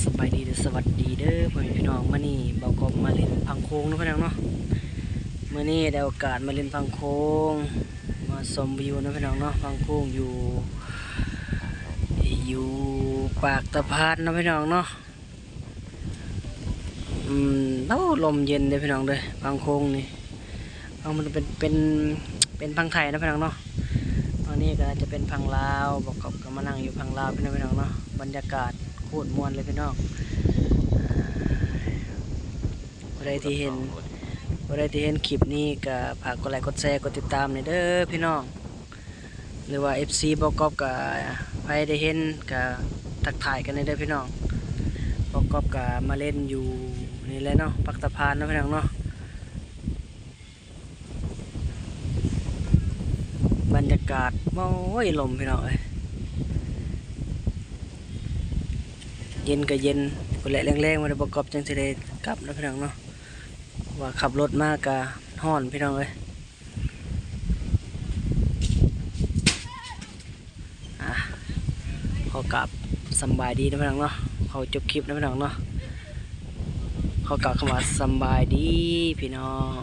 ສະບາຍດີ ແລະ ສະຫວັດດີເດີພໍ່ແມ່ພີ່ນ້ອງ. ມື້ນີ້ບ່າວກອບມາຫຼິ້ນຝັ່ງໂຂງເນາະພີ່ນ້ອງເນາະ. ມື້ນີ້ໄດ້ໂອກາດມາຫຼິ້ນຝັ່ງໂຂງ ມາຊົມວິວເນາະພີ່ນ້ອງເນາະ. ຝັ່ງໂຂງຢູ່ ຢູ່ປາກຕາພານເນາະພີ່ນ້ອງເນາະ. ອືມ ໂອ້ ລົມເຢັນເດ້ພີ່ນ້ອງເດີ ຝັ່ງໂຂງນີ້. ຝັ່ງມັນເປັນ ເປັນ ເປັນຝັ່ງໄທເນາະພີ່ນ້ອງເນາະ. ຝັ່ງນີ້ກໍຈະເປັນຝັ່ງລາວ ບ່າວກອບກໍມານັ່ງຢູ່ຝັ່ງລາວພີ່ນ້ອງເນາະ. ບັນຍາກາດໂຄດມ່ວນເລີຍພີ່ນ້ອງ. ຜູ້ໃດທີ່ເຫັນ ຜູ້ໃດທີ່ເຫັນຄລິບນີ້ກໍຝາກກົດໄລ ກົດແຊ ກົດຕິດຕາມແດ່ເດີພີ່ນ້ອງ. ຫຼືວ່າເອັຟຊີບ່າວກອບກະ ໃຜໄດ້ເຫັນກະທັກທາຍກັນແດ່ເດີພີ່ນ້ອງ. ບ່າວກອບກະມາຫຼິ້ນຢູ່ນີ້ແຫຼະເນາະ ປາກຕາພານເນາະພີ່ນ້ອງເນາະ. ບັນຍາກາດ ໂອ້ຍ ລົມພີ່ນ້ອງເອີຍ ເຢັນກະເຢັນ. ພຸ້ນແຫຼະ ແລງໆ ມື້ນີ້ບ່າວກອບຈັ່ງຊິໄດ້ກັບເນາະພີ່ນ້ອງເນາະ. ວ່າຂັບລົດມາກະຮ້ອນພີ່ນ້ອງເອີຍ. ອ່າ ຂໍກາບສຳບາຍດີເນາະພີ່ນ້ອງເນາະ. ຂໍຈົບຄລິບເນາະພີ່ນ້ອງເນາະ. ຂໍກາບຄຳວ່າສຳບາຍດີພີ່ນ້ອງ.